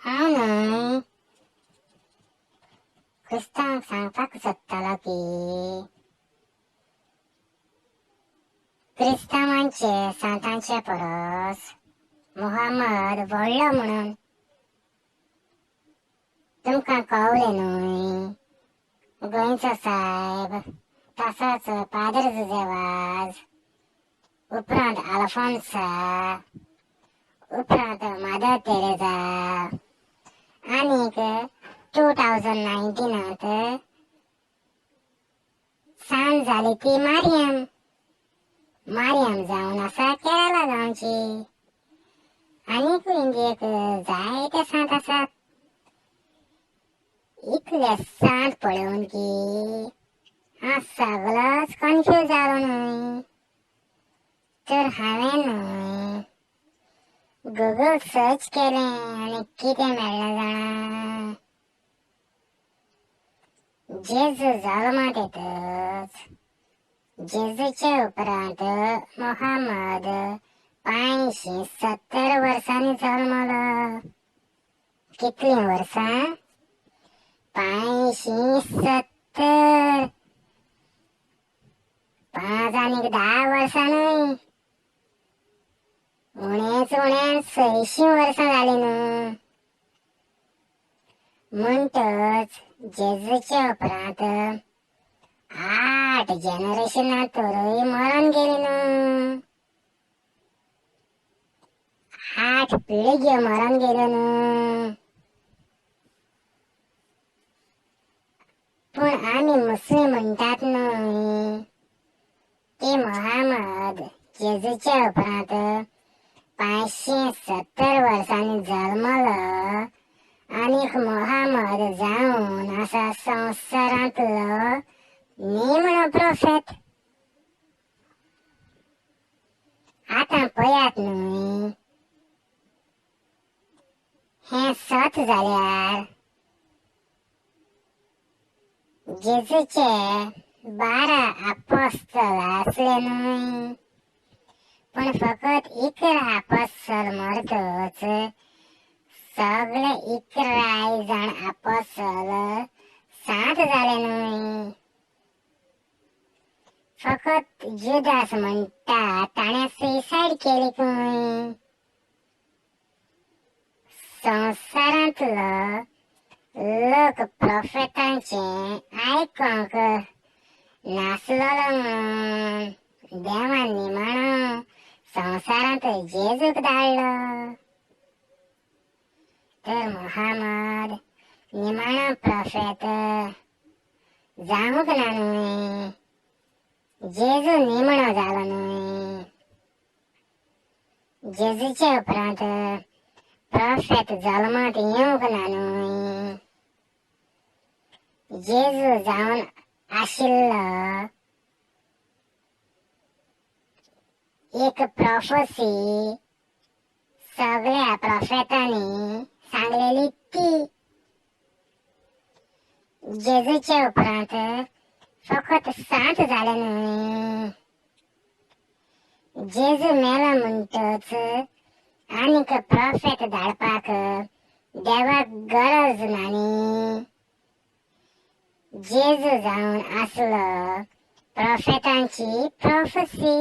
हांव न्हय क्रिस्तांवांक सांगपाक सोदतालो की क्रिस्तांवांचे सांतांचे परस मुहम्मद व्हडलो म्हणून. तुमकां कळ्ळें न्हय, गोंयचो सायब तसोच पाद्र जुझे वाज, उपरांत आल्फोन्सा, उपरांत मादर तेरेजा, आनीक 2019 सांज जाली ती मारियम. मारियम जावन आसा केरला गांवची. आनीकूय इंडियेक जायते सांत आसात. इतले सांत पळोवन की हांव सगळोच कन्फ्यूज जालो न्हय. तर हांवें न्हय गुगल सर्च केलें आनी कितें मेळ्ळें जाणा, जेजू जल्मांत येतच जेजूचे उपरांत मोहम्मद 570 वर्सांनी जल्मलो. कितलीं वर्सां? 570. 5 आनीक 10 वर्सां न्हय, उणेच उणें 600 वर्सां जालीं न्हू. म्हणटच जेजूचे उपरांत 8 जनरेशनां तरूय मरोन गेलीं न्हू. 8 पिळग्यो मरोन गेल्यो न्हू. पूण आमी मुस्लीम म्हणटात न्हय की मोहम्मद जेजूच्या उपरांत 570 वर्सांनी जल्मलो आनीक मोहम्मद जावन आसा संवसारांतलो निमणो प्रोफेट. आतां पळयात न्हय, हें सत जाल्यार जेजूचे 12 आपोस्तल आसले न्हय, पूण फकत 11 आपोस्तल मरतच सगळे 11 जाण आपोस्तल सांत जाले न्हय. फकत जुदास म्हणटा ताणें सुसायड केली खंय. संवसारांतलो लोक प्रोफेटांचें आयकोंक नासलेलो म्हणून देवान निमाणो संवसारांत जेजूक धाडलो. तर मोहम्मद निमाणो प्रोफेट जावंक ना न्हय, जेजू निमणो जालो न्हय. जेजूचे उपरांत प्रोफेट जल्मांत येवंक ना न्हय. जेजू जावन आशिल्लो एक प्रोफसी सगळ्या प्रोफेटांनी सांगलेली ती. जेजूचे उपरांत फकत सांत जाले न्हय. जेजू मेलो म्हणटच आनीक प्रोफेट धाडपाक देवाक गरज ना न्ही. जेजू जावन आसलो प्रोफेटांची प्रोफसी.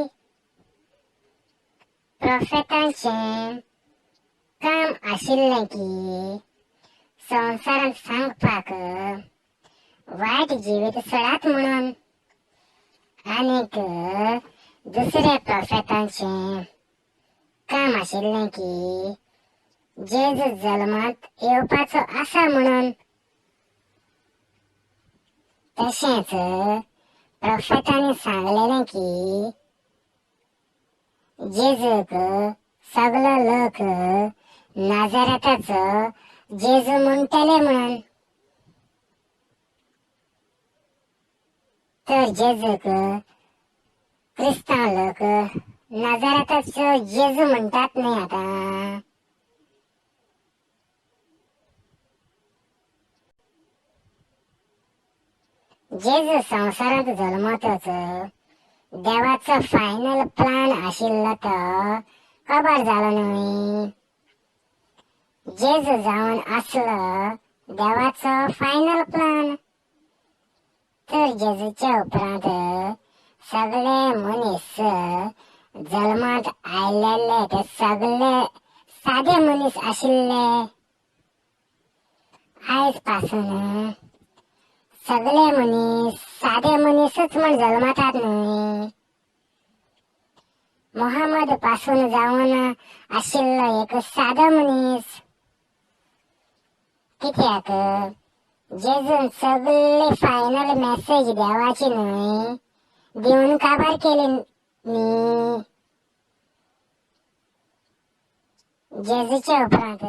प्रोफेटांचें काम आशिल्लें की संवसारांत सांगपाक वायट जिवीत सोडात म्हणून, आनीक दुसऱ्या प्रोफेटांचें काम आशिल्लें की जेजू जल्मांत येवपाचो आसा म्हणून. तशेंच प्रोफेटांनी सांगलेलें की जेजूक सगलो लोक नाझारेताचो जेजू म्हणटले म्हणून. तर जेजूक क्रिस्तांव लोक नाझारेताचो जेजू म्हणटात न्हय आतां. जेजू संवसारांत जल्मतच देवाचो फायनल प्लान आशिल्लो तो खबर जालो न्हय. जेजू जावन आसलो देवाचो फायनल प्लान. तर जेजूच्या उपरांत सगळे मनीस जल्मांत आयलेले ते सगळे सादे मनीस आशिल्ले. आयज पासून सगळे मनीस सादे मनीसच म्हण जल्मतात न्हय. मोहम्मद पासून जावन आशिल्लो एक सादो मनीस. कित्याक जेजून सगळी फायनल मॅसेज देवाची न्हय दिवन काबार केली न्ही. जेजूच्या उपरांत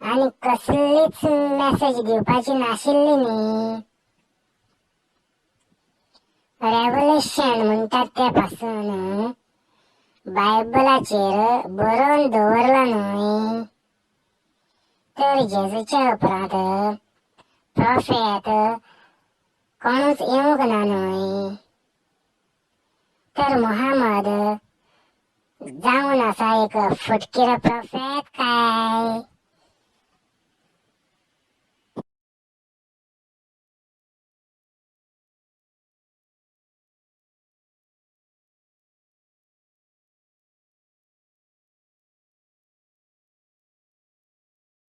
आनी कसलीच मॅसेज दिवपाची नाशिल्ली न्ही. रेवलेशन म्हणटात ते पासून बायबलाचेर बरोवन दवरलां न्हय. तर जेजूच्या उपरांत प्रोफेत कोणूच येवंक ना न्हय. तर मोहम्मद जावन आसा एक फुटकिरो प्रोफेत काय?